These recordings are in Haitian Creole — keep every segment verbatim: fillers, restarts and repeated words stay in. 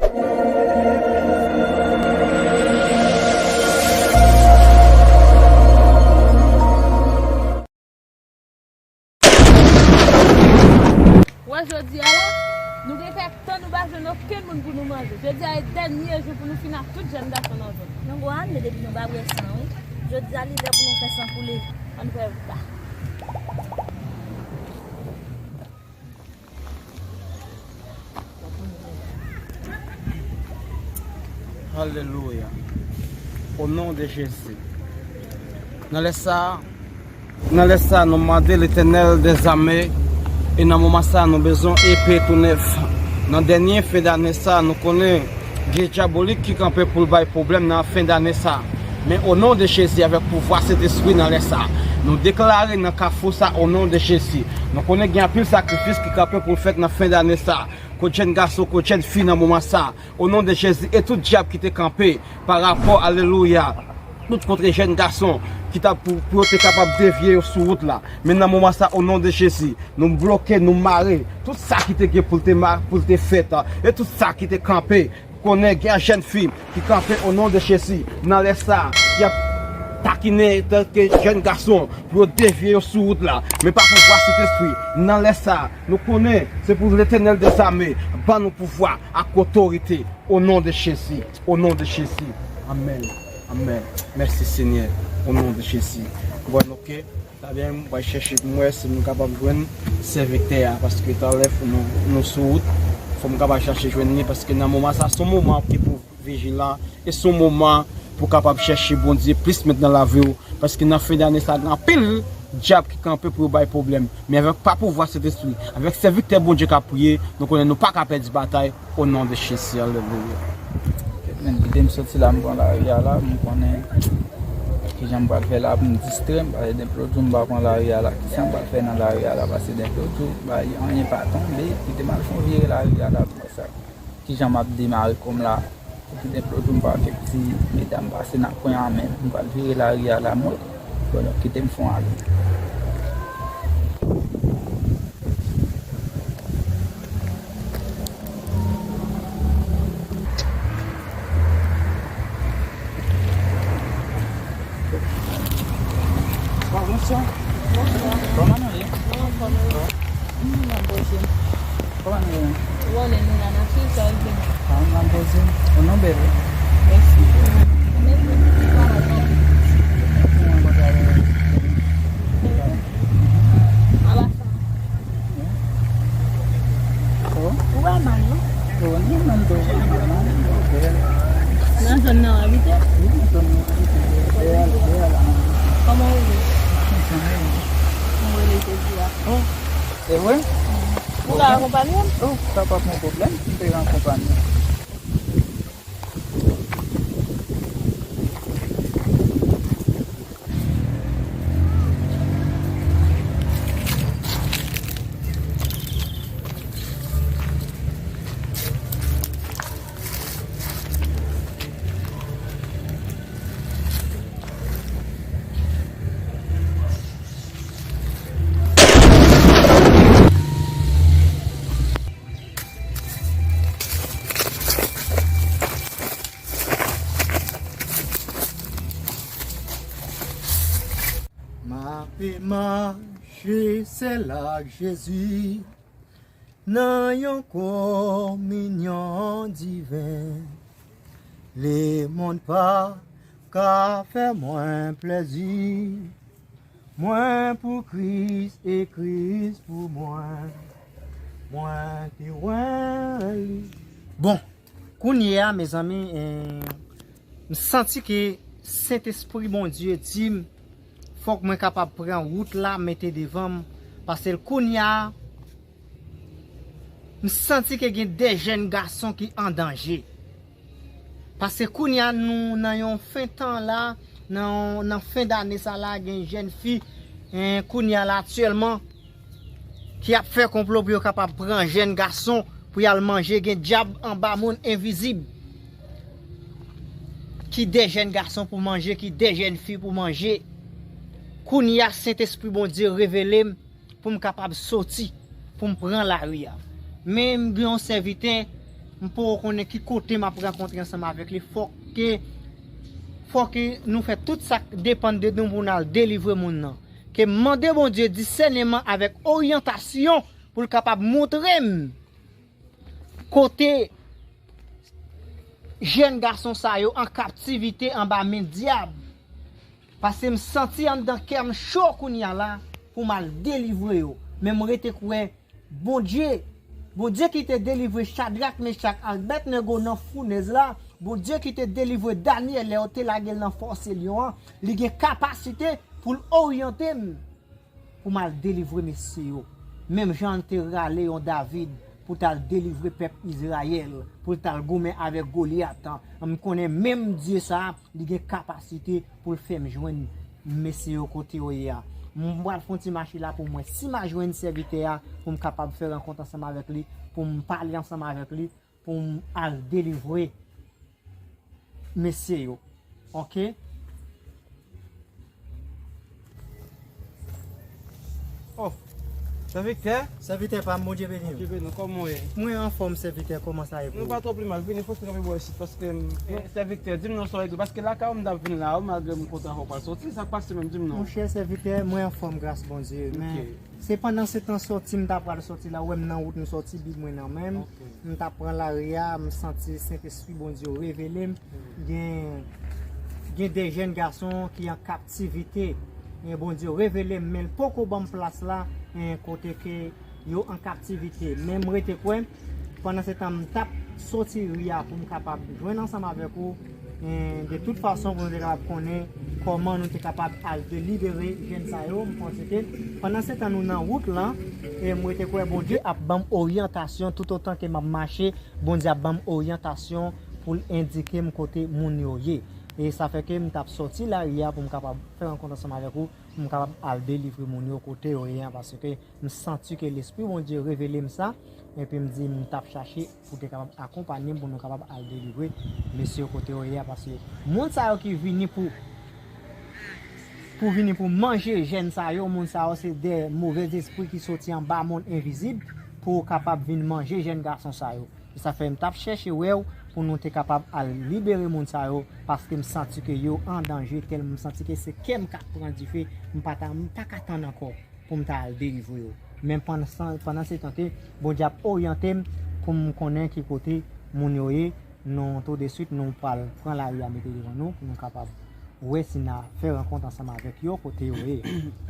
Wè jodi a la, nou gen kèk tan nou pa jwenn okenn moun pou nou manje. Jodi a e dènye jou pou nou fin ak tout jèn gason nan zòn. Nan gwo ane depi nou pa bwè san, wi. Jodi a li lè pou nou fè san koule. Ann fè wout la. Alelouya. O non de Jezi. Nan lè sa a, nan lè sa a, nou mande Letènèl dèzame, e nan moman sa a, nou bezwen epe tou nèf. Nan dènye fen dane sa a, nou konnen gen dyabolik ki kanpe pou l bay pwoblèm nan fen dane sa a. Men o non de Jezi, avèk pouvwa Sentespri nan lè sa a, nou deklare nan kafou sa a, o non de Jezi. Nou konnen gen anpil sakrifis ki kanpe pou l fèt nan fen dane sa a. Kot jèn gason, kot jèn fi nan moman sa a, o non de Jezi, e tout dyab ki te kanpe pa rapò, alelouya, tout kontre jèn gason ki t ap pou, pou yo te kapab devye yo sou wout la. Men nan moman sa a, o non de Jezi, nou bloke, nou mare tout sa ki te gen pou l te ma-, pou l te fèt, e tout sa ki te kanpe. Konnen gen jèn fi ki kanpe o non de Jezi nan lè sa a, y ap takinen tanke jèn gason pou yo devye yo sou wout la. Men pa pouvwa Sentespri, nan lè sa a, nou konnen se pou Letènèl dèzame ban nou pouvwa ak otorite o non de Jezi, o non de Jezi. Amèn. Amèn. Mèsi Senyè, o non de Jezi. Bon, oke. Sa byen, m pral chèche pou m wè si m kapab jwenn sèvitè a, paske talè fò nou, nou sou wout, fò m kapab chache jwenn li, paske nan moman sa, se yon moman ki pou vijilan, e se yon moman pou kapab chèche Bondye plis met nan lavi w, paske nan fen dane sa, gen anpil dyab ki kanpe pou yo bay pwoblèm. Men avèk pa pouvwa Sentespri, avèk sèvitè Bondye k ap priye, nou konnen nou pa ka pèdi batay, o non de Jezi, alelouya. Men kite m soti la, m pran lari a la, m konnen kijan m pral fè la pou m distrè m, paske depi lòt jou m pa pran lari a la. Kisa m pral fè nan lari a la, paske depi lòt jou, bay anyen pa tonbe, kite m al fè yon vire lari a la pou m wè sa. Kijan m ap demare kò m la, pou kite depi lòt jou m pa fè ti medam pase nan kwen an, men m pral vire lari a la, m wè. Bon, donk, kite m fè yon ale. Bonswa. Bonswa. Kòman nou ye? Bon, kòman nou ye? Kòman nou ye? Wole nou la nan fil sa vini. Ah, m nan poze. O non bebe. Mèsi. Mèsi. Mwen kontan. Aba sa. Oh. Ou pa mal non? Oh, non, non, non, non, non. Nan zòn nan w abite? Wi, nan zòn nan w abite. Bèl, bèl. Kòman ou ye? Mwen rele jodi a. Oh. Se vre? Ou ka akonpanye m? Oh, sa pa yon pwoblèm, m te ka akonpanye w. M ape mache sèl ak Jezi nan yon kominyon diven. Lemonn pa ka fè mwen plezi. Mwen pou Kris e Kris pou mwen. Mwen te wè li. Bon, kounye a, mezanmi, eh, m santi ke Sentespri Bondye di m, fòk mwen kapab pran wout la, mete devan m, paske kounye a, m santi ke gen de jèn gason ki an danje. Paske kounye a nou nan yon fen tan la, nan, nan fen dane sa la, gen jèn fi, en, kounye a la aktyèlman, ki ap fè konplo pou yo kapab pran jèn gason pou y al manje, gen dyab anba moun envizib. Ki de jèn gason pou manje, ki de jèn fi pou manje. Kounye a, Sentespri Bondye revele m pou m kapab soti, pou m pran lari a. Men m gen yon sèvitè M poko konnen ki kote m ap rankontre ansanm avèk li. Fòk ke, fòk ke nou fè tout sa k depann de nou pou n al delivre moun nan. Ke m mande Bondye disèneman avèk oryantasyon pou l kapab montre m kote jèn gason sa yo an kaptivite anba men dyab. Paske m santi anndan kè m cho kounye a la pou m al delivre yo. Men m rete kwè Bondye, Bondye ki te delivre Chadrak, Mechak ak Abèdnego nan founèz la, Bondye ki te delivre Danyèl lè yo te lage l nan fòse lyon an, li gen kapasite pou l oryante m pou m al delivre mesye yo. Menm jan l te rale yon David pou t al delivre pèp Izrayèl, pou l t al goumen avèk Golyat. M konnen menm Dye sa a, li gen kapasite pou l fè m jwenn mesye yo kote yo ye a. M pral fè yon ti mache la pou m wè si m a jwenn sèvitè a, pou m kapab fè rankont ansanm avèk li, pou m pale ansanm avèk li, pou m al delivre mesye yo. Oke? Oh, sèvitè? Sèvitè pa m, Bondye beni w. Bondye beni w, kòman w ye? Mwen anfòm, sèvitè, kòman sa ye pou ou? Nou pa twò pi mal, vini fòse kanpe bò isit, paske, eh, sèvitè, di m non sa w ye tou, paske lakay ou m t ap vin la, malgre m kontan fò w pral sòti, sa k pase menm, di m non. Monchè, sèvitè, mwen anfòm, gras Bondye, men se pandan se tan sòti m ta pral sòti la, ou wè m nan wout, m sòti bib mwen nan men m, m t ap pran lari a, m santi Sentespri Bondye revele m, gen, gen de jèn gason ki an kaptivite. Men Bondye revele m, men l poko ban m plas la, en, kote ke yo an kaptivite. Men m rete kwè, pandan se tan m t ap sòti ri a pou m kapab jwenn ansanm avèk ou, en, de tout fason pou nou te kapab konnen kòman nou te kapab al delibere jèn sa yo. M panse ke pandan se tan nou nan wout lan, e m rete kwè Bondye ap ban m oryantasyon toutotan ke m ap mache, Bondye ap ban m oryantasyon pou l endike m kote moun yo ye. E sa fè ke m t ap sòti lari a pou m kapab fè rankont ansanm avèk ou, pou m kapab al delivre moun yo kote yo ye an, paske m santi ke Lespri Bondye revele m sa, epi m di m t ap chache pou te kapab akonpanye m, pou nou kapab al delivre mesye yo kote yo ye a, paske moun sa yo ki vini pou, pou vini pou manje jèn sa yo, moun sa yo se de movèzespri ki soti anba mond envizib pou kapab vin manje jèn gason sa yo. E sa fè m t ap chèche wè w pou nou te kapab al libere moun sa yo, paske m santi ke yo an danje, tèlman m santi ke se kè m k ap pran dife, m pa ta, m pa ka tann ankò pou m ta al delivre yo. Men pandan, pandan se tan ke Bondye ap oryante m pou m konnen ki kote moun yo ye, nou tou de swit nou pral pran lari a mete devan nou pou nou kapab wè si n a fè rankont ansanm avèk yo kote yo ye.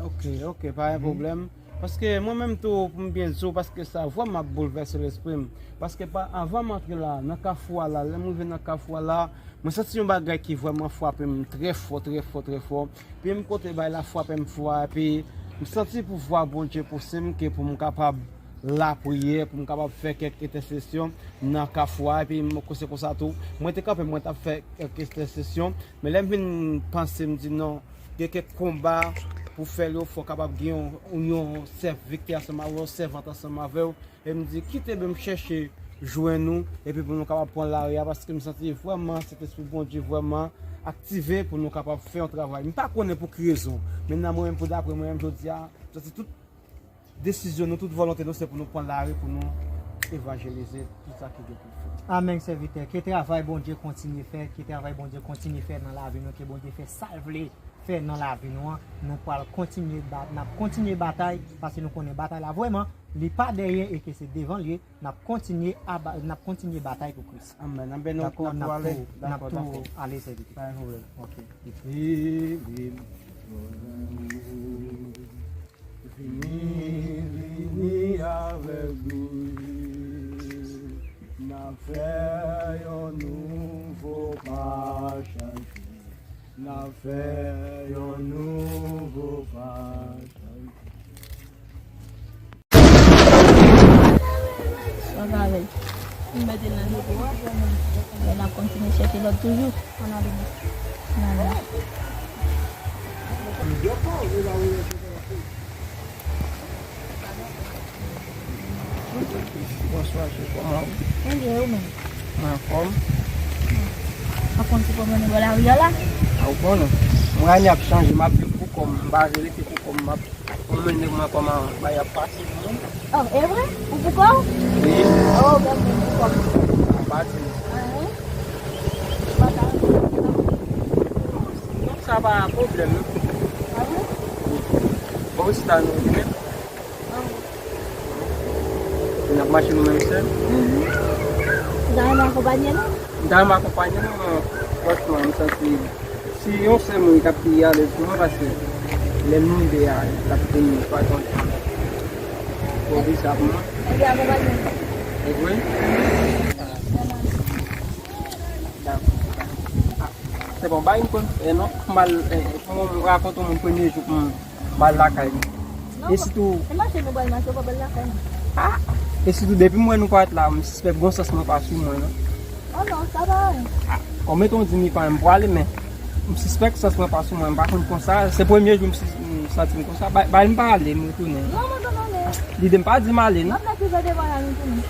Ok, ok, pa gen pwoblèm. Paske mwen menm tou, pou m byen di w, paske sa vrèman ap boulvèse lespri m. Paske pa, anvan m antre la, nan kafou a la, lè m rive nan kafou a la, mwen santi yon bagay ki vrèman frape m trè fò, trè fò, trè fò. Pye m kote bay la frape m fò a, epi m santi pouvwa Bondye pouse m ke pou m kapab lapriyè, pou m kapab fè kèk entèsesyon nan kafou a, epi m, se konsa tou, mwen te kanpe, mwen t ap fè kèk entèsesyon, men lè m vin panse, m di non, gen kèk konba pou fè yo, fò w kapab gen yon, yon sèvitè ansanm avè w, yon sèvant ansanm avè w, e m di, kite ben m chèche jwenn ou, epi pou nou kapab pran lari a, paske m santi vrèman, Sentespri Bondye vrèman aktive pou nou kapab fè yon travay. M pa konnen pou ki rezon, men nan mwen menm, pou daprè mwen menm, jodi a, m santi tout desizyon nou, tout volonte nou, se pou nou pran lari, pou nou evanjelize tout sa ki gen pou fè. Amèn, sèvitè. Ke travay Bondye kontinye fè, ke travay Bondye kontinye fè nan lavi nou, ke Bondye fè sa l vle fè nan lavi nou an. Nou pral kontinye ba-, n ap kontinye batay, paske nou konnen batay la vrèman, li pa dèyè e ke se devan l ye. N ap kontinye a ba-, n ap kontinye batay pou Kris. Amèn. Amèn. Dakò, n ap tou ale, sèvitè. Pa gen pwoblèm. Ok. Vini, vini avèk nou. N ap fè yon nouvo pa chak jou. N ap fè yon nouvo pa chak jou. Sa va avè l. M mete l nan jete. Lè n ap kontinye chèche lòt toujou. Ann ale. Ann ale. Bonswa, chè, kòman w? Mwen byen, ou menm? Mwen anfòm. Ap konn ti pwomèn bò lari a la? A, ou konnen. Mwen ane ap chanje, m ap viv pou kò m, m pa vle rete pou kò m, m ap pwomèn nèg mwen kòman bagay ap pase pou mwen. Oh, e vre? Ou pou kò w? Wi. Oh, bèl moun pou kò m. Atis. Ahn? Ou pa ka? Non, sa pa pwoblèm, non. Ah bon? Bon, chita nou, wi, men. N ap mache nou menm sèl. Mhm. Ou ta renmen akonpanye nou? M ta renmen akonpanye nou, men franchman, m santi si yon sèl moun k ap pi alèz pou mwen, paske lè nou de a, l ap vin pa kontan. Bon, di sa pou mwen. Ebyen, akonpanye nou. E vre? Dakò. Ah, se bon, bay m konn, eh, non, m al, eh, pou mwen, m rakonte yon moun premye jou pou m m al lakay li. Non, e sitou, e mache nou pral mache, ou pa pral lakay nou. Ah! E sitou, depi m wè nou parèt la, m sispèk gon sans mwen pa sou mwen, non. Oh non, sa pa anyen. Ah, o meton di mi pa m pwale, men m sispèk sans mwen pa sou mwen, m pa konn konsa. Se premye jou m si- m santi m konsa. Bay, bay m pa ale, m retounen. Non, non, non, non, men. Lide m pa di m ale, non. N ap mete zòt devan la, nou tounen.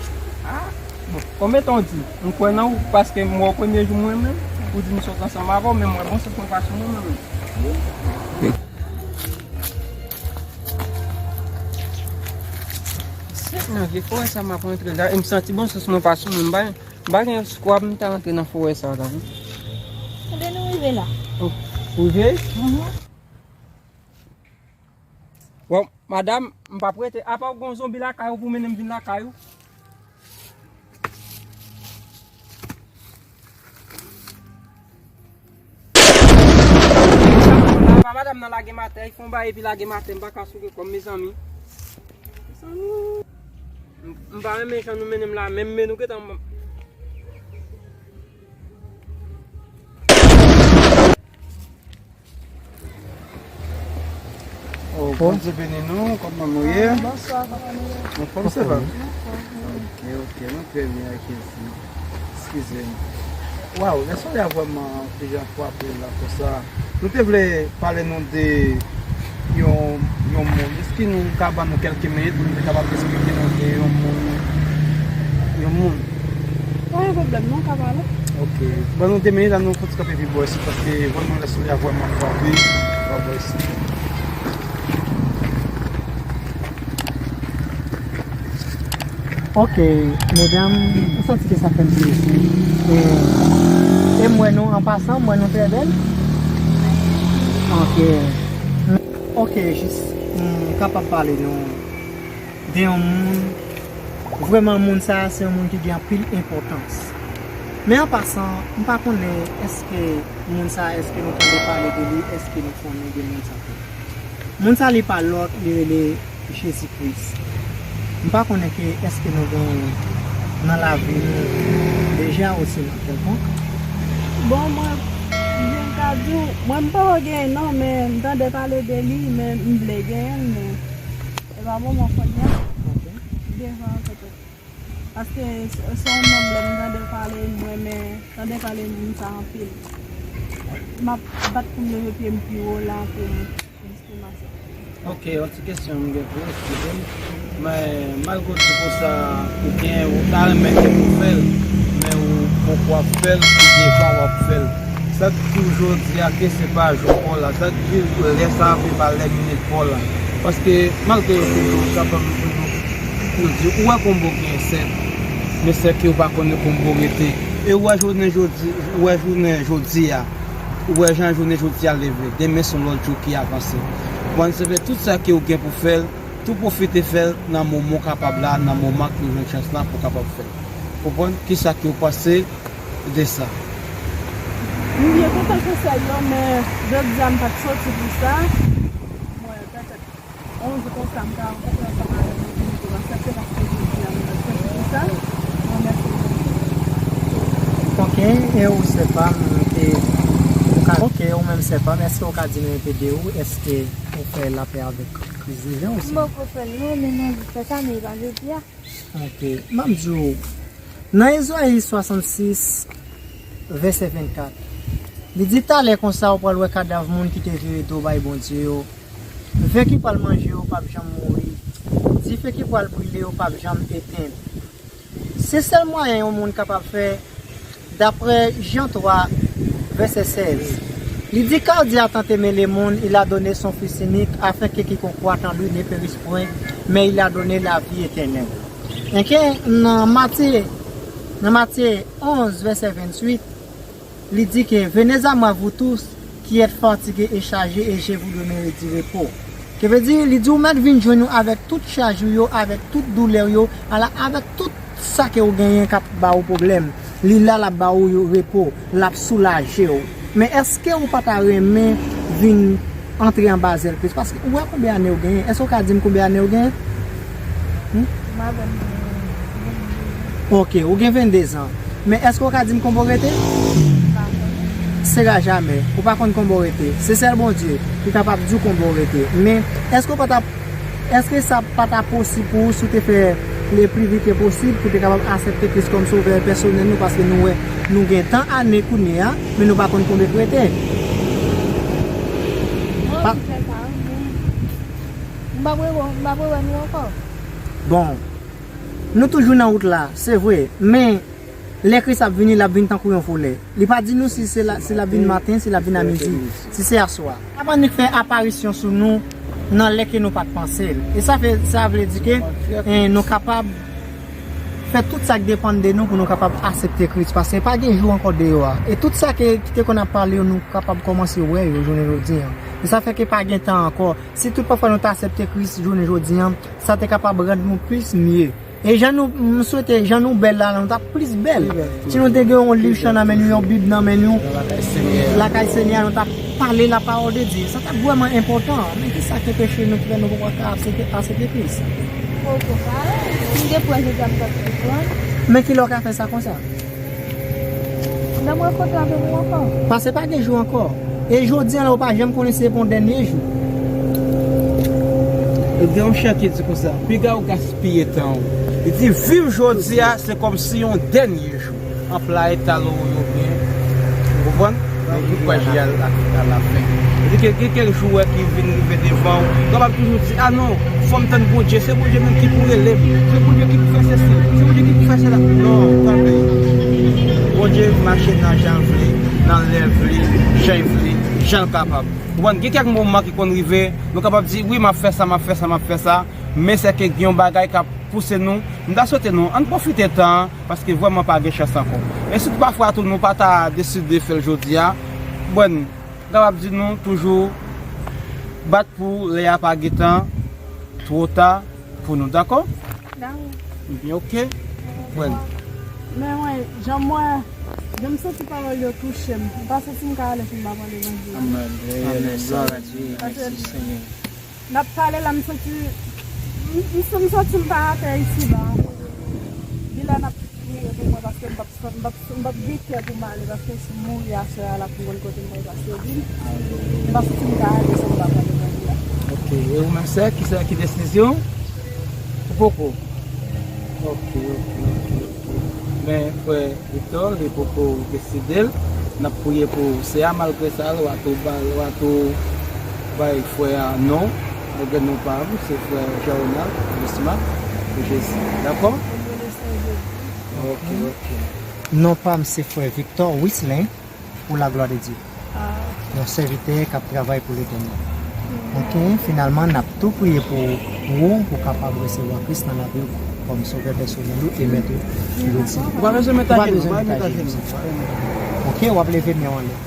Ah, bon. O meton di, m kwè nan ou, paske m wè w premye jou mwen menm, ou di m sot ansanm avè w, men m wè bon sans mwen pa sou mwen, mwen menm. Se nan vye forè sa m ap rantre la, e m santi bon sans mwen pa sou mwen, m pa, m pa gen eskwab m ta rantre nan forè sa la, non. Ebyen, nou rive la. Oh, rive? Mhm. Bon, madanm, m p ap rete. Apa w gen yon zonbi lakay ou pou mennen m vin lakay ou? Apa madanm nan lage m atè, li fè yon bagay epi lage m atè, m pa ka souke kò m, mezanmi. Mezanmi. M, m pa renmen jan nou mennen m la, menm men nou gentan. Oh, Bondye beni nou, kòman nou ye? Bonswa, kòman nou ye? Anfòm, se va? Anfòm, wi. Ok, ok, nou trè byen ak Jezi. Eskize m. Waw, lè solèy a vrèman kijan frape la konsa. Nou te vle pale nou de yon, yon moun. Èske nou ka ban nou kèlke minit pou nou te kapab eksplike nou de yon moun? Yon moun. Pa gen pwoblèm non, ka pale. Ok. Ban nou de minit la, nou fouti kanpe pi bò isit, paske vrèman lè solèy a vrèman frape. Pa bò isit. Ok, medam, m santi ke sa fè m plezi. E, e m wè nou, an pasan, m wè nou trè bèl. Ok. Ok, jis, m kapab pale nou de yon moun. Vrèman, moun sa a se yon moun ki gen anpil enpòtans. Men an pasan, m pa konnen èske moun sa a, èske nou tande pale de li, èske nou konnen de moun sa a tou. Moun sa a, li pa lòt, li rele Jezi Kris. M pa konnen ke èske nou gen nan lavi nou deja osi nan kèlkonk. Bon, mwen, jan m ka di w, mwen m poko genyen non, men m tande pale de li, men m vle genyen l, men e pa moman kounye a. Ok. Devan petèt. Paske se, se yon nonm lè m tande pale, m renmen tande pale moun sa anpil. M ap bat pou m leve pye m pi wo la pou m, pou m, pou m mache. Ok, yon ti kesyon m gen pou ou, eskize m. Men, malgre w di konsa, ou gen, ou ta renmen ke pou fè l, men ou poko ap fè l, ou deja w ap fè l. Sa k di w jodi a ke se pa jou pa w la? Sa k di w lè sa a vle pa lè minit pa w la? Paske, malgre yo di nou, sa pa m di nou, yo di, ou wè konbo gen sèt, men sèt yo pa konnen konbo rete. E ou wè jounen jodi, ou wè jounen jodi a, ou wè jan jounen jodi a leve, demen se yon lòt jou ki avanse. Ou konprann? Se fè tout sa ke w gen pou fè l, tou pwofite fè l nan moman w kapab la, nan moman ke w jwenn chans lan pou w kapab fè l. Konprann? Kisa ke w panse de sa? M byen kontan konsèy yo, men jodi a m pa t soti pou sa. Mwen, petèt, yon jou konsa, m ka rankontre ansanm avèk nou pou nou aksepte, paske jodi a m pa t soti pou sa. Mwen, mèsi. Ok, e ou, Sèpam, e ou ka, ok, ou menm, Sèpam, èske ou ka di nou enpe de ou? Èske ou fè lapè avèk Kris deja osi? M poko fè l non, men m anvi fè sa, men e pa jodi a. Ok. M ap di w, nan Ezayi swasannsis, vèsè vennkat, li di, talè konsa, ou pral wè kadav moun ki te vire do bay Bondye yo. Ve ki pral manje yo p ap janm mouri. Dife ki pral brile yo p ap janm etenn. Se sèl mwayen yon moun kapab fè, daprè Jan twa, vèsè sèz. Li di, car Dieu a tant aimé le monde, il a donné son Fils unique, afin que quiconque croit en lui ne périsse point, mais il a donné la vie éternelle. Enke nan Matye Nan Matye onz, vèsè venntuit, li di ke, venez à moi, vous tous qui êtes fatigués et chargés, et je vous donnerai du repos. Ke vle di, li di, ou mèt vin jwenn ou avèk tout chaj ou yo, avèk tout doulè w yo, ala avèk tout sa ke ou genyen k ap ba ou pwoblèm. Li la, l ap ba ou yo repo, l ap soulaje w. Men èske ou pa ta renmen vin antre anba zèl Kris? Paske ou wè konbyen ane ou genyen? Èske ou ka di m konbyen ane ou genyen? Hmm? M a vennde. Ok, ou gen vennde zan. Men èske ou ka di m konbyen ou rete? M pa konnen. Sera jamè. Ou pa konn konbyen ou rete. Se sèl Bondye ki kapab di w konbyen ou rete. Men èske ou pa ta Èske sa pa ta posib pou ou si w te fè le pli vite posib pou w te kapab aksepte Kris kòm sovè pèsonèl nou, paske nou wè nou gen tan ane kounye a, men nou pa konn konbyen k rete? Mwen Pa- osi fè sa, wi, men m p ap rewè, m p ap rewè nou ankò. Bon, nou toujou nan wout la, se vre, men lè Kris ap vini, l ap vin tankou yon vòlè. Li pa di nou si se la, si l ap vin maten, si l ap vin a midi, si se aswè. L ap annik fè aparisyon sou nou nan lè ke nou pa t panse l. E sa fè, sa vle di ke, eh, nou kapab fè tout sa k depann de nou pou nou kapab aksepte Kris. Paske pa gen jou ankò deyò a. E tout sa ke, ki te konn ap pale yo, nou kapab kòmanse wè yo jounen jodi a. E sa fè ke pa gen tan ankò. Si tout pafwa nou ta aksepte Kris jounen jodi a, sa te kapab rann nou plis mye. E jan nou, m swete, jan nou bèl la, nou t ap plis bèl. Plis bèl. Si nou te gen yon liv chan nan men nou, yon bib nan men nou, lakay Senyè a, nou t ap pale la parole de Dieu. Sa t ap vrèman enpòtan. Men ki sa k te peche nou ki fè nou poko ka aksepte, aksepte Kris? Poko ka. Si m te pran jodi a, m t ap konprann. Men kilè w ka fè sa konsa? Lè mwen kontre avè w ankò. Paske pa gen jou ankò. E jodi a la, ou pa janm konnen si se pa yon dènye jou. Gen yon chan ki di konsa, piga w gaspiye tan w. Li di, viv jodi a, se kòmsi yon dènye jou. Anplwaye talè w yo byen. Ou konprann? Men ki kwè je a la, a la fen. Li di ke gen kèk jou wè ki vin rive devan w. Ou kapab toujou di, a non, fò m tann Bondye, se Bondye menm ki pou rele m. Se Bondye ki pou fè sesi, se Bondye ki pou fè sela. Non, tande. Bondye mache nan jan l vle, nan lè l vle, jan l vle, jan l kapab. Ou konprann? Gen kèk moman ki konn rive, nou kapab di, wi, m ap fè sa, m ap fè sa, m ap fè sa. Men sèke gen yon bagay k ap pouse nou. M ta swete nou, ann pwofite tan an, paske vrèman pa gen chans ankò. E si pafwa tou nou pa ta deside fè l jodi a, bon, m kapab di nou toujou bat pou lè a pa gentan twò ta pou nou, dakò? Dakò. Ebyen, oke. Bon. Men mwen, jan mwen, jan m santi pawòl yo touche m. M pa santi m ka ale pou m pa pale levanjil. Amèn. Amèn. Glwa a Dye. Mèsi, Senyè. N ap pale la, m santi, m, m, m santi m pa atè isiba ankò. Gen lè n ap priye pou mwen, paske m p ap, m p ap, m p ap gen kè pou m ale, paske si m mouri aswè a, l ap konn kote m prale, paske vin, m pa santi m ka ale san m pa pale levanjil la. Ok, e ou menm sè, ki sè ki desizyon? Ou poko? Ok, ok, ok, ok. Men frè Victor, li poko deside l. N ap priye pou sè a, malgre sa, l a tou ba, l a tou bay frè a non, malgre non pa l, se frè Jean Ronald Louisma, pou Jezi. Dakò? Ok, ok. Non pa m se frè Victor Wislin, pour la gloire de Dieu. Ah. Yon sèvitè k ap travay pou Letènèl. Ok, finalman, n ap tou priye pou ou, pou w kapab resevwa Kris nan lavi w kòm sovè pèsonèl ou e mèt ou jodi. Ou pa bezwen met ajenou, ou pa bezwen met ajenou. Ok, w ap leve men w anlè.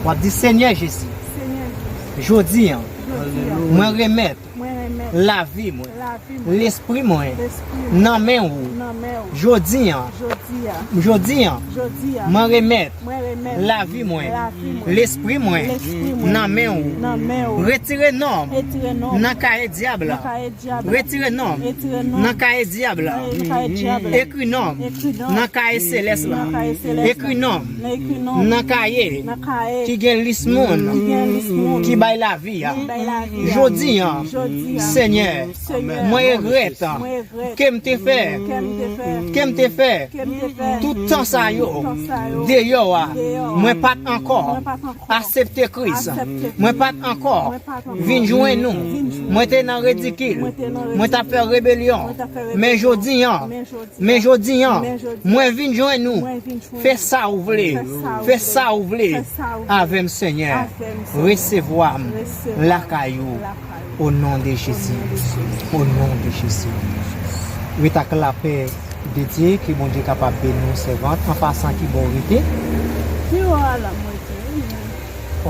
W ap di, Senyè Jezi, Senyè Jezi, jodi a, jodi a, mwen remèt mwen remèt lavi mwen, lavi mwen, lespri mwen, lespri mwen, nan men ou, nan men ou, jodi a, jodi a, jodi a, jodi a, mwen remèt, mwen remèt, lavi mwen, lavi mwen, lespri mwen, lespri mwen, nan men ou, nan men ou, retire non m, retire non m, nan kaye dyab la, nan kaye dyab la, retire non m, retire non m, nan kaye dyab la, nan kaye dyab la, ekri non m, ekri non m, nan kaye selès la, nan kaye selès la, ekri non m, ekri non m, nan kaye, nan kaye, ki gen lis moun, ki gen lis moun, ki bay lavi a. Bay lavi a. Jodi a, jodi a, Senyè, Senyè, mwen regrèt, mwen regrèt, ke m te fè, ke m te fè, ke m te fè, ke m te fè, tout tan sa yo, tout tan sa yo, deyò a, deyò a, mwen pa t ankò, mwen pa t ankò, aksepte Kris, aksepte Kris, mwen pa t ankò, mwen pa t ankò, vin jwenn ou, vin jwenn ou, mwen te nan ridikil, mwen te nan ridikil, mwen t ap fè rebelyon, mwen t ap fè rebelyon, men jodi a, men jodi a, men jodi a, mwen vin jwenn ou, mwen vin jwenn ou, fè sa ou vle, fè sa ou vle, fè sa ou vle, fè sa ou vle, avè m, Senyè, avè m, Senyè, resevwa m, resevwa m, lakay ou, lakay ou, o non de Jezi, o non de Jezi, o non de Jezi. Ret ak lapè Dedye, ke Bondye kapab beni w, sèvant. An pasan, ki bò w rete? Pi wo a la, m rete, wi, men.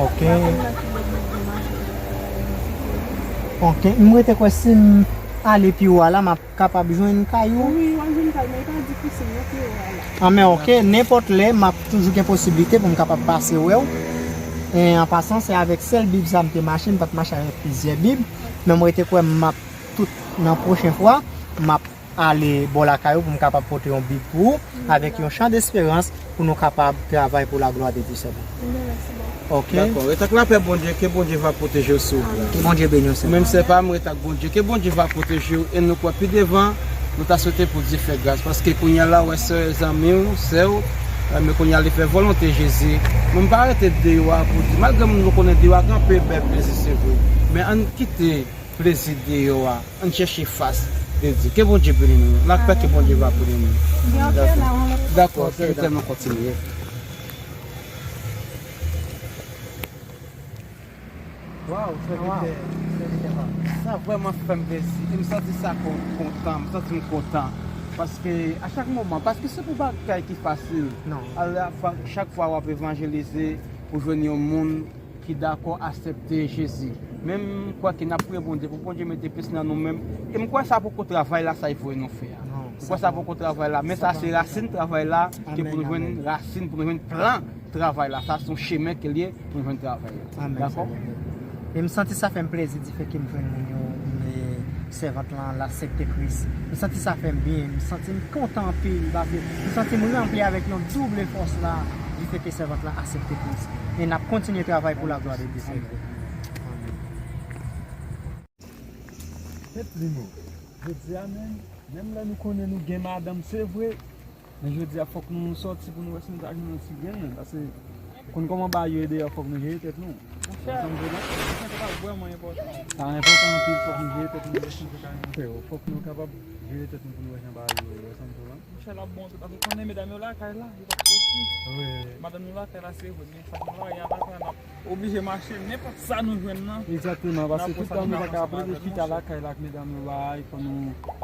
Ok. M pa konn nan ki lè Bondye mache. Ok, m rete kwè si m ale pi wo a la, m ap kapab jwenn kay ou? Wi, w ap jwenn kay, men e pa difisil, non, pi wo a la. Ah, men ok, nenpòt lè, m ap toujou gen posiblite pou m kapab pase wè w. E, an pasan, se avèk sèl bib sa m te mache, m pa t mache avèk plizyè bib, men m rete kwè m ap tout nan pwochen fwa, m ap ale bò lakay ou pou m kapab pote yon bib pou ou, avèk yon chan desperans pou nou kapab travay pou la glwa de Dye sèlman. Ebyen, mèsi bòkò. Ok. Dakò. Ret ak lapè Bondye, ke Bondye va pwoteje w, silvouplè. Ke Bondye beni w, sèvant. Ou menm sè pa m, ret ak Bondye, ke Bondye va pwoteje w, e nou kwè pi devan, nou ta swete pou Dye fè gras, paske kounye a la, w wè sè, zanmi w, sè w, e, men kounye a li fè volonte Jezi. Mwen m pa rete deyò a pou di, malgre nou konnen deyò a gen anpil bèl plezi, se vre, men ann kite plezi deyò a. Ann chèche fas de Dye. Ke Bondye beni nou. Lakpè ke Bondye va beni nou. Gen anpil la, yon lòt. Dakò, sèvitè, nou kontinye. Waw, sèvitè, sèvitè pa m. Sa vrèman fè m plezi. E m santi sa kon-, kontan. M santi m kontan. Paske a chak moman, paske se pou bagay ki fasil. Non. A la fwa, chak fwa w ap evanjelize, ou jwenn yon moun ki dakò aksepte Jezi. Men m kwè ke n ap priye Bondye pou Bondye mete plis nan nou menm. E m kwè sa poko travay la sa l voye nou fè a. Non, m kwè sa poko travay la, men sa se rasin travay la, ke pou nou jwenn rasin, pou nou jwenn plan travay la. Sa se yon chemen ke l ye pou nou jwenn travay la. Dakò? E m santi sa fè m plezi difè ke m jwenn moun yo, men sèvant lan, l aksepte Kris. M santi sa fè m byen, m santi m kontan anpil, paske m santi m ranpli avèk yon double fòs la, difè ke sèvant lan aksepte Kris. E n ap kontinye travay pou laglwa de Dye, Senyè. Amen. Tèt li nou. Jodi a menm, menm lè nou konnen nou gen madanm, se vre, men jodi a fòk nou sòti pou nou wè si nou ta jwenn yon ti grenn, paske ou konn kòman bagay yo ye deyò, fòk nou jere tèt nou. Monchè, sa vrèman enpòtan. Sa enpòtan anpil, fòk nou jere tèt nou. Freo, fòk nou kapab jere tèt nou pou nou wè jan bagay yo ye, ou wè sa m di w la. Monchè, l ap bon tou, paske ou konnen medam yo lakay la, yo p ap sòti. Wi. Madanm yo lakay la, se vre, men fòk nou lage a lakay la, n ap oblije mache, nenpòt sa nou jwenn nan. Egzakteman, paske tout tan nou pa ka plede chita lakay la ak medam yo, bay, fò nou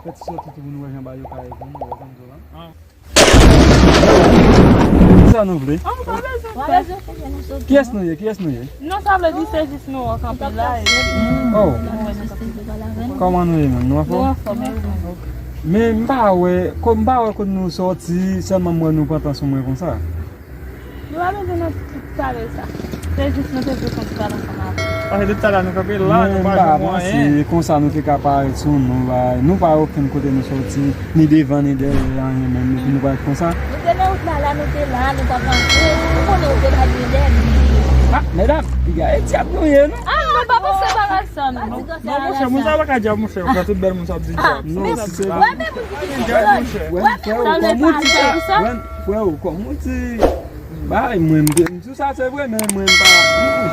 fè ti sòti tou pou nou wè jan bagay yo ka ye, ou wè sa m di w la. Kisa nou vle? Kiyès nou ye? Kiyès nou ye? Non, sa vle di se jis nou an kanpe la. Oh. Kòman nou ye menm? Nou anfòm? Men m pa wè, ko-, m pa wè kote nou sòti, sèlman m wè nou pran tan sou mwen konsa. Nou pa bezwen nan tout talè sa. Se jis nou te vle pran ti pale ansanm avè w. Paske depi talè nou kanpe la, nou pa jwenn anyen. Men m pa panse konsa nou te ka parèt sou nou, bay. Nou pa okenn kote nou sòti, ni devan, ni dèyè, anyen menm, epi nou parèt konsa. Nou te nan wout la, la, nou te la, nou t ap vanse. Ou konnen ou te la byen dèyè nou. Ah, medam, piga e dyab nou ye, non? Ah, nou pa panse bagay sa, non. Non, monchè, moun sa pa ka dyab, monchè. Ou fè tout bèl moun sa ap di dyab. Non, si se pa. Wè, men moun ki di dyab, monchè. Wè, men sa vle pale sa. Freo, kòm ou di, bay, mwen, m te, m di w sa se vre, men mwen pa,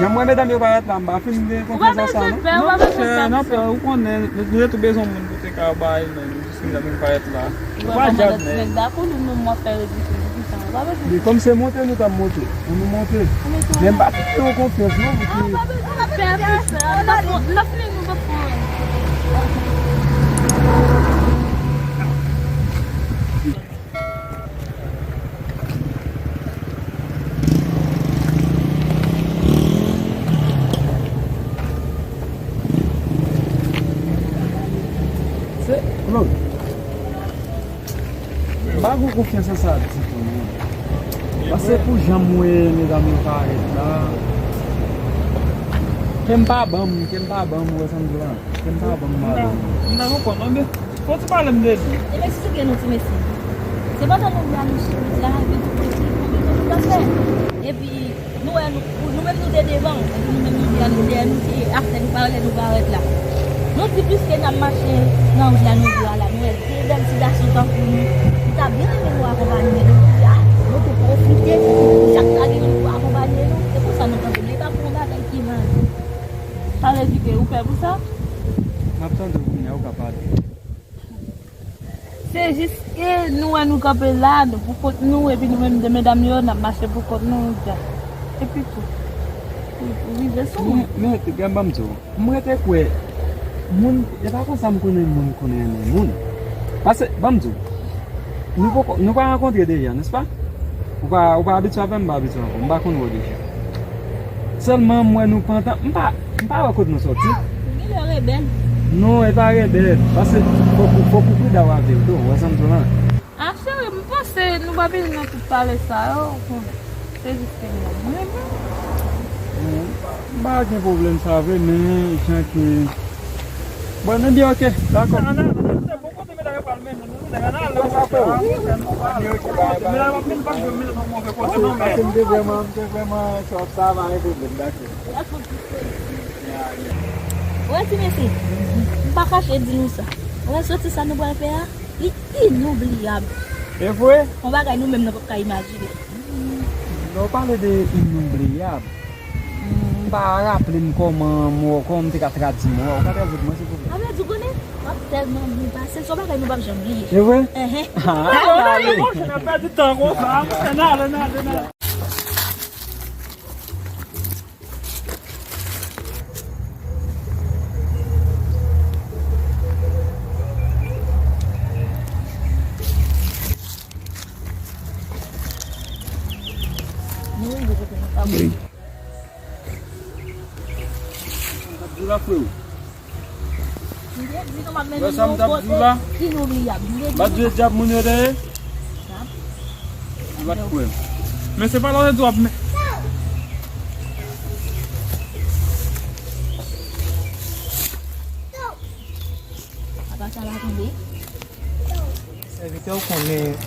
jan m wè medam yo parèt la, m pa fin gen konfyans nan sa, non. Non, monchè, nan pè, ou konnen, nou, nou te tou bezwen moun pou te ka bay, men nou jis vin parèt la. Nou pa dyab, men. Nèg dakò, nou menm w ap fè ridikil, poukisa? Ou pa bezwen. Men kòm se monte nou t ap monte, pou nou monte. Men m pa fin gen yon konfyans, non, pou ki. N ap fini, nou p ap pran. Se Claude. M pa gen konfyans nan sa ditou, non. Paske pou jan m wè medam yo parèt la, kè m pa ban m, kè m pa ban m, ou wè sa m di w la? Kè m pa ban m, madanm. M ta konprann, non, men fò w ti pale m de li. Ebyen, si se gen nou ti mesye. Se pandan nou vle anonse nou la, epi nou te konbyen nou ta fè. Epi, nou wè, nou, nou menm nou te devan, epi nou menm nou te ale dèyè, nou te aktè, nou pa wè lè nou parèt la. Nou di pliske n ap mache nan wout la, nou vle a la, nou wè de bèl ti gason tankou nou, nou ta byen renmen nou akonpanye nou, nou di, a, nou tou pwofite, chak sa gen nou pou akonpanye nou, se konsa nou kanpe, men e pa pou yon bagay ki mal. Sa vle di ke ou pè pou sa? M ap tande w kounye a, ou ka pale. Se jis ke nou wè nou kanpe la, nou pou kont nou, epi nou menm de medam yo, n ap mache pou kont nou, epi tou, ou, ou rive sou mwen. Men, men, gade, ban m di w, m rete kwè, moun, e pa konsa m konnen moun konnen renmen moun. Paske, ban m di w, Nou poko, nou pa rankontre deja, nèspa? Ou pa, ou pa abitye avè m, m pa abitye ankò. M pa konn wè w deja. Sèlman m wè nou pantan, m pa, m pa wè kote nou sòti. Ou genlè rebèl. Non, e pa rebèl. Paske fòk ou, fòk ou pridan avè w tou, ou wè sa m di w lan. Ah, cheri, m panse nou pa bezwen nan tout pale sa yo, ou konnen. Se jis ke mwen menm. M pa gen pwoblèm sa vre, men jan ke, bon, ebyen, ok, dakò. Sa, Ana, se bon kote medam yo pral mennen nou, nèg, Ana, ale, sa fè, medam yo ap vin, pa jwe, mennen nou move kote, non, men. Paske m te vrèman, m te vrèman sòt sa, pa gen pwoblèm, dakò. Wè, ti mesye, m pa kache di nou sa. Wè, soti sa nou pral fè a, li inoubliyab. E vre? Yon bagay nou menm nou p ap ka imajine. Lè w pale de inoubliyab, m pa raple m kòman mo, kòman m te ka tradui mo a. Ou ka tradui pou mwen, silvouplè? Sa vle di, ou konnen, m ap tèlman byen pase l, se yon bagay nou p ap janm bliye. E vre? Enhen. Ah, ale. Monchè, n ap pèdi tan konsa, monchè, n ale, n ale, n ale. Nou rive kote nou ta voye. Sa m t ap di w la, freo. M te di nou m ap mennen nou yon kote inoubliyab. M te di nou sa. Ba di w e dyab moun yo te ye? Dyab. Ou pa t kwè m. Men se pa lè w te di w ap men- Apa sa la tonbe? Sèvitè, ou konnen,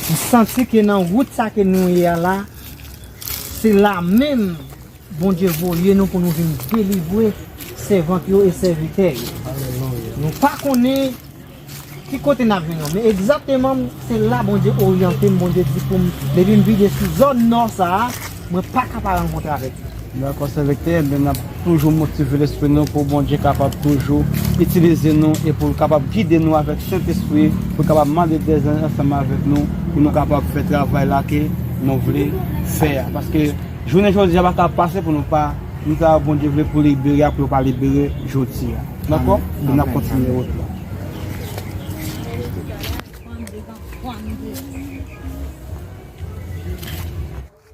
m santi ke nan wout sa ke nou ye a la, se la menm Bondye voye nou pou nou vin delivre sèvant yo e sèvitè yo. Alelouya. Nou pa konnen ki kote n ap jwenn yo, men egzakteman, se la Bondye oryante m, Bondye di pou m, depi m vide sou zòn nò sa a, mwen pa ka pa rankontre avèk yo. Dakò, sèvitè, men n ap toujou motive lespri nou pou Bondye kapab toujou itilize nou e pou l kapab gide nou avèk Sentespri, pou l kapab mande dèzanj ansanm avèk nou, pou nou kapab fè travay la ke nou vle fè a. Paske jounen jodi a pa ka pase pou nou pa, nou ta Bondye vle pou libere a, pou yo pa libere jodi a. Dakò? Amèn. E n ap kontinye wout la.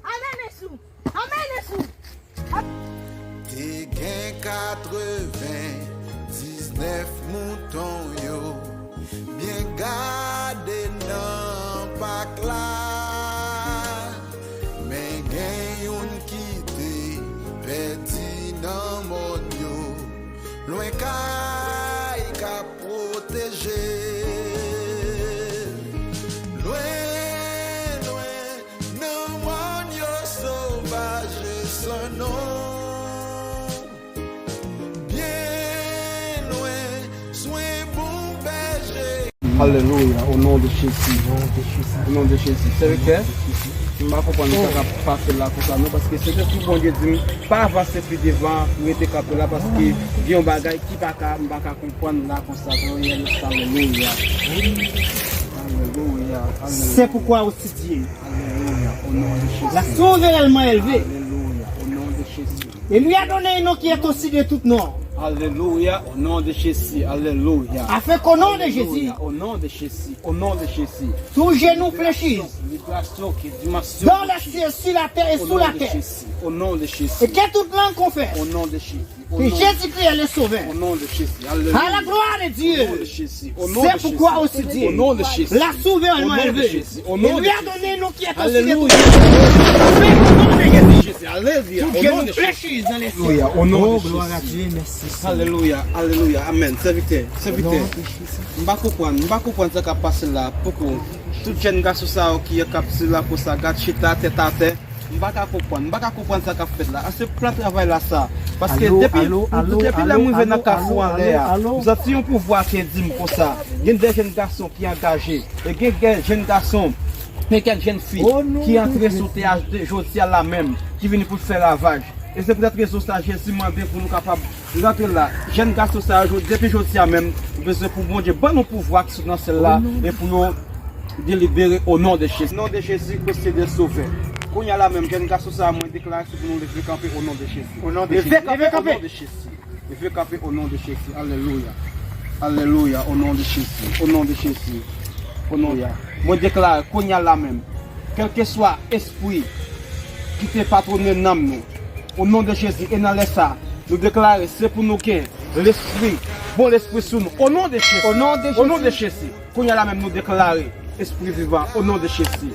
Amèn, Esou. Amèn, Esou. Te gen katrevendiznèf mouton yo byen gade nan pak la, men gen youn ki te pèdi nan mòn yo, lwen kay k ap pwoteje. Lwen, lwen, nan mòn yo sovaj e san non. Byen lwen, swen bon bèje. Alelouya, o non de Jezi. O non de Jezi. O non de Jezi. Sèvitè, m pa konprann sa k ap pase la konsa non, paske se tankou Bondye di m, pa avanse pi devan, rete kanpe la, paske gen yon bagay ki pa ka, m pa ka konprann la konsa, glorye Mesye, alelouya. Alelouya, alelouya. C'est pourquoi aussi Dieu l'a souverainement élevé. Alelouya, o non de Jezi. Alelouya, o non de Jezi. Et lui a donné un nom qui est au-dessus de tout nom. Alelouya, o non de Jezi. Alelouya. Afin qu'au nom de Jésus, alelouya, o non de Jezi. O non de Jezi. Tout genou fléchisse. Liberasyon, liberasyon, ki dimansyon. Dans les cieux, sur la terre et sous la terre. O non de Jezi. O non de Jezi. Et que toute langue confesse. O non de Jezi. Que Jésus-Christ est le Sauveur. Au nom de Jésus. Aleluya. À la gloire de Dieu. Au nom de Jésus. Au nom de Jésus. C'est pourquoi aussi Dieu l'a souverainement élevé. Au nom de Jésus. Et lui a donné un nom qui est au-dessus de tout nom. Aleluya. Au nom de Jésus. Aleluya. Tout genou fléchisse dans les cieux. Aleluya. Au nom de Jésus. Oh, gloire à Dieu. Merci, Seigneur. Aleluya. Aleluya. Amèn. Sèvitè. Sèvitè. Au nom de Jésus. M pa konprann. M pa konprann sa k ap pase la. Poko. Tout jèn gason sa yo ki k ap sou la konsa, gad chita, tèt atè. M pa ka konprann, m pa ka konprann sa k ap fèt la. A se plan travay la sa. Paske depi, depi lè m rive nan kafou anlè a, m santi yon pouvwa ki di m konsa, gen de jèn gason ki angaje, e gen de jèn gason, gen kèk jèn fi ki antre sou T H D jodi a la menm, ki vini pou fè ravaj. E se poutèt rezon sa Jezi mande pou nou kapab rantre la. Jèn gason sa yo, jodi, depi jodi a menm, nou bezwen pou Bondye ban nou pouvwa ki sot nan syèl la, e pou yo delibere o non de Jezi. Non de Jezi, Christ de Sovè. Kounye a la menm, jèn gason sa a, mwen deklare sou pou nou leve kanpe o non de Jezi. O non de Jezi. Leve kanpe o non de Jezi. Leve kanpe o non de Jezi. Alelouya. Alelouya, o non de Jezi. O non de Jezi. O non, mwen deklare kounye a la menm, kèlkeswa espri ki te patwone nanm nou, o non de Jezi, e nan lè sa, nou deklare se pou nou gen lespri, bon lespri sou nou, o non de Jezi. O non de Jezi. O non de Jezi. Kounye a la menm, nou deklare espri vivan, o non de Jezi.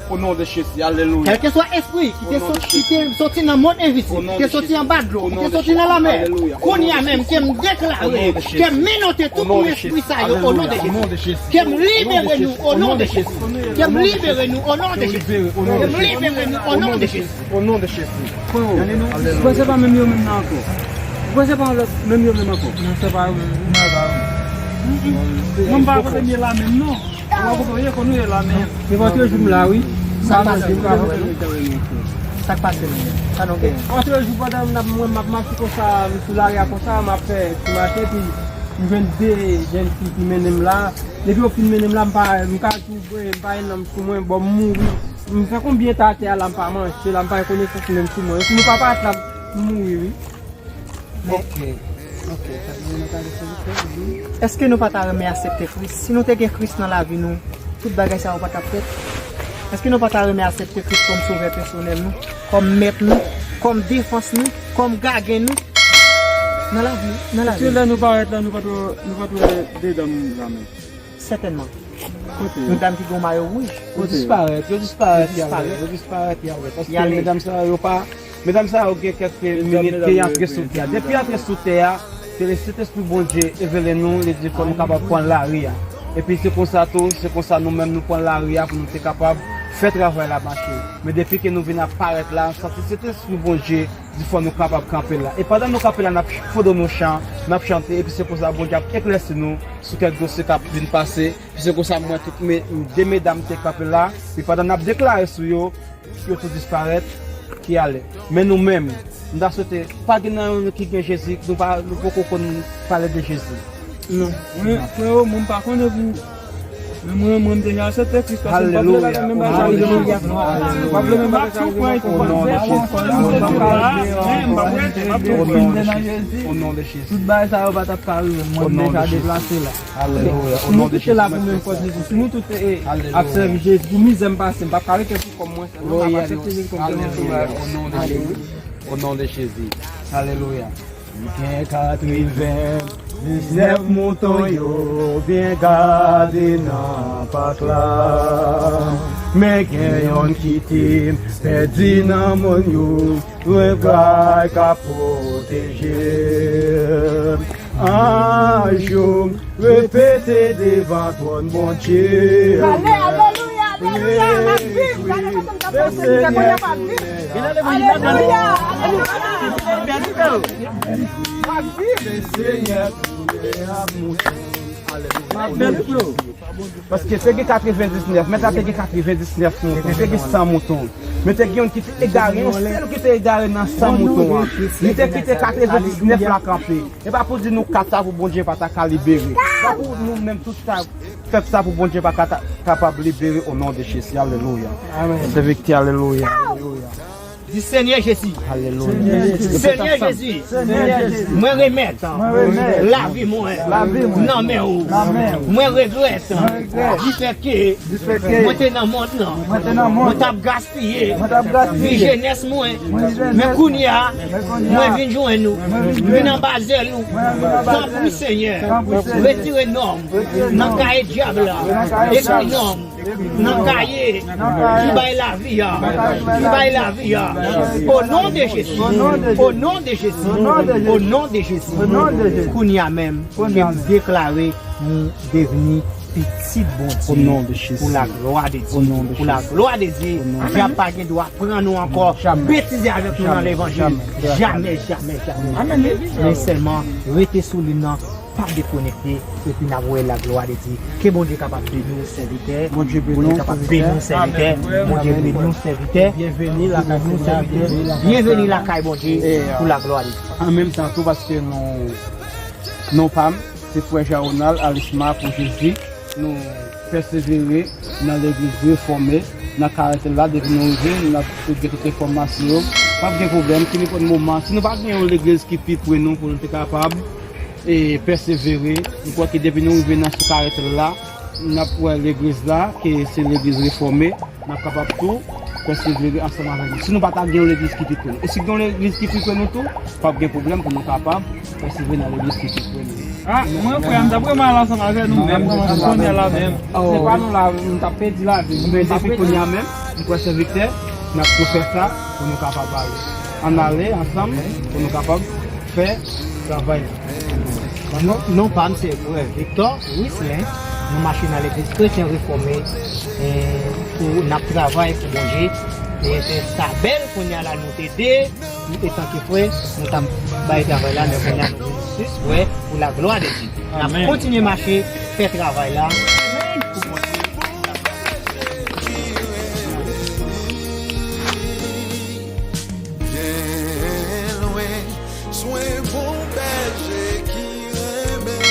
O non de Jezi. Alelouya. Kèlkeswa espri ki te soti, ki te soti nan mond envizib, ki te soti anba dlo, ki te soti nan lanmè, kounye a menm, ke m deklare, ke m menote tout moun espri sa yo, o non de Jezi. Ke m libere nou, o non de Jezi. Ke m libere nou, o non de Jezi. Ke m libere nou, o non de Jezi. O non de Jezi. Ou kwè se pa menm yo menm nan ankò? Ou kwè se pa lòt menm yo menm ankò? Non, se pa yo menm. Non, se pa yo menm. Mwen m pa kote m ye la menm, non. Ou pa kote w ye, kote w ye la menm. Se pa toujou m la, wi. Sa pase, m ka fè. Sa k pase menm? Sa nou genyen? Lòt jou pandan m ap, mwen m ap mache konsa, m sou lari a konsa, m ap fè ti mache, epi m jwenn de jèn fi ki mennen m la. Depi yo fin mennen m la, m pa, m ka di w vre, m pa gen nanm sou mwen, bon, m mouri. M fè konbyen tan atè a la, m pa manje la, m pa gen konesans menm sou mwen. Si nou pa parèt la, m mouri, wi. Ok. Ok. Èske nou pa ta renmen aksepte Kris? Si nou te gen Kris nan lavi nou, tout bagay sa yo pa t ap fèt? Èske nou pa ta renmen aksepte Kris kòm Sovè pèsonèl nou, kòm Mèt nou, kòm defans nou, kòm gaden nou nan lavi, nan lavi? Èske lè nou parèt la, nou pa t wè, nou pa t wè de dam la menm? Sètènman. Kote yo? Yon dam ki gen yon mayo wouj. Yo disparèt, yo disparèt, y ale, yo disparèt, y ale. Paske medam sa yo pa, medam sa yo gen kèk minit ke y antre sou tè a. Depi y antre sou tè a, ke le Sentespri Bondye revele nou, li di fò nou kapab pran lari a. Epi se konsa tou, se konsa nou menm nou pran lari a pou nou te kapab fè travay la mache. Men depi ke nou vin ap parèt la, santi Sentespri Bondye di fò nou kapab kanpe la. E pandan nou kanpe la, n ap fondre nou chan, n ap chante, epi se konsa Bondye ap eklèsi nou sou kèk dosye k ap vin pase, epi se konsa m wè tout me, de medam te kanpe la, epi pandan n ap deklare sou yo, yo tou disparèt, ki ale. Men nou menm, m ta swete, pa gen nan nou ki gen Jezi, nou pa, nou poko konn pale de Jezi. Non. Mwen, freo, mwen m pa konnen pou, men mwen, mwen m deja aksepte Kris, paske m p ap vle bagay menm bagay sa yo. M p ap vle menm bagay sa yo. O non de Jezi. Tout bagay sa yo pa t ap ka rive m. Mwen m deja deplase la. Alelouya. Si nou tout te la pou menm kòz Jezi, si nou tout te ap sèvi Jezi, pou mizè m pase, m p ap ka rete pou kò m mwen sèlman, m ap aksepte Jezi kòm Sovè. O non de Jezi. Alelouya. Gen katrevendiznèf mouton yo byen gade nan pak la. Men gen yonn ki te pèdi nan mòn yo, lwen bra l ka pwoteje. Anj yo repete devan twòn Bondye. Ale, alelouya, alelouya, m ap viv. Gade kòman m t ap panse m te konnen m ap viv. Alelouya, alelouya, m ap viv. M ap viv. Senyè, alelouya. Paske te gen katrevendiznèf, men ta te gen katrevendiznèf mouton, te gen san mouton. Men te gen youn ki te egare, yon sèl ki te egare nan san mouton an. Li te kite katrevendiznèf la kanpe. E pa pou di nou kat sa pou Bondye pa ta ka libere. Pa pou nou menm tout sa, fèt sa pou Bondye pa ka ta, kapab libere o non de Jezi. Alelouya. Amèn. Se vikti, alelouya. Di, Senyè Jezi. Alelouya. Senyè Jezi. Senyè Jezi. Mwen remèt. Mwen remèt. Lavi mwen. Lavi mwen. Nan men ou. Nan men ou. Mwen regrèt. Mwen regrèt. Difèt ke. Difèt ke. Mwen te nan mond lan. Mwen te nan mond lan. Mwen t ap gaspiye. Mwen t ap gaspiye. Vi jenès mwen. Mwen jenès mwen. Men kounye a. Men kounye a. Mwen vin jwenn ou. Mwen vin jwenn ou. Vin anba zèl ou. Mwen vin anba zèl ou. Tanpri, Senyè. Tanpri, Senyè. Retire non m. Retire non m. Nan kaye dyab la. Nan kaye dyab la. Espri non m. Nan kaye ki bay lavi a, ki bay lavi a. O non de Jezi, o non de Jezi, o non de Jezi. Kounye a menm, ke m deklare nou devni pitit Bondye pou la glwa de Dye, pou la glwa de Dye. Dyab pa gen dwa pran nou ankò, betize avèk nou nan levanjil. Jamè, jamè, jamè. Men sèlman rete sou liy nan. Pa dekonekte, epi n ap wè la glwa de Dye. Ke Bondye kapab beni w, sèvitè. Bondye kapab beni w, sèvitè. Bondye beni w, sèvitè. Byenveni lakay Bondye pou la glwa de Dye. An menm tan tou, paske nou, non pa m, se frè Jean Ronald Alisma pou Jezi. Nou pèsevere nan legliz refòme, nan karant la, depi nou rive, n ap tout gen tout enfòmasyon yo. P ap gen pwoblèm, si nenpòt moman, si nou pa gen yon legliz ki pi pre nou pou nou te kapab, e, pèsevere, m kwè ke depi nou rive nan sou karant la, N ap wè legliz la, ke se legliz refòme, n ap kapab tou pèsevere ansanm avèk li. Si nou pa ta gen yon legliz ki pi pre nou. E si gen yon legliz ki pi pre nou tou, p ap gen pwoblèm pou nou kapab pèsevere nan legliz ki pi pre nou. Ah, mwen frè, m t ap renmen al ansanm avè nou menm, kounye a la menm. Se pa nou la, nou t ap pèdi lavi nou. Men depi kounye a menm, m kwè sèvitè, n ap tou fè sa pou nou kapab ale. Ann ale ansanm pou nou kapab fè travay la. Non, non pa m se frè Victor Wislin. Nou mache nan legliz kretyen refòme, eh, pou n ap travay pou Bondye. E se sa bèl kounye a la nou te de, nou etanke frè, nou t ap bay travay la, men kounye a nou vin sis frè pou la glwa de Dye. N ap kontinye mache, fè travay la. Pou Bondye. Byen lwen, swen bon bèje ki renmen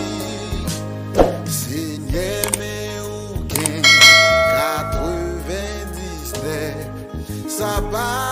li. Senyè, men ou gen katrevendiznèf, sa pa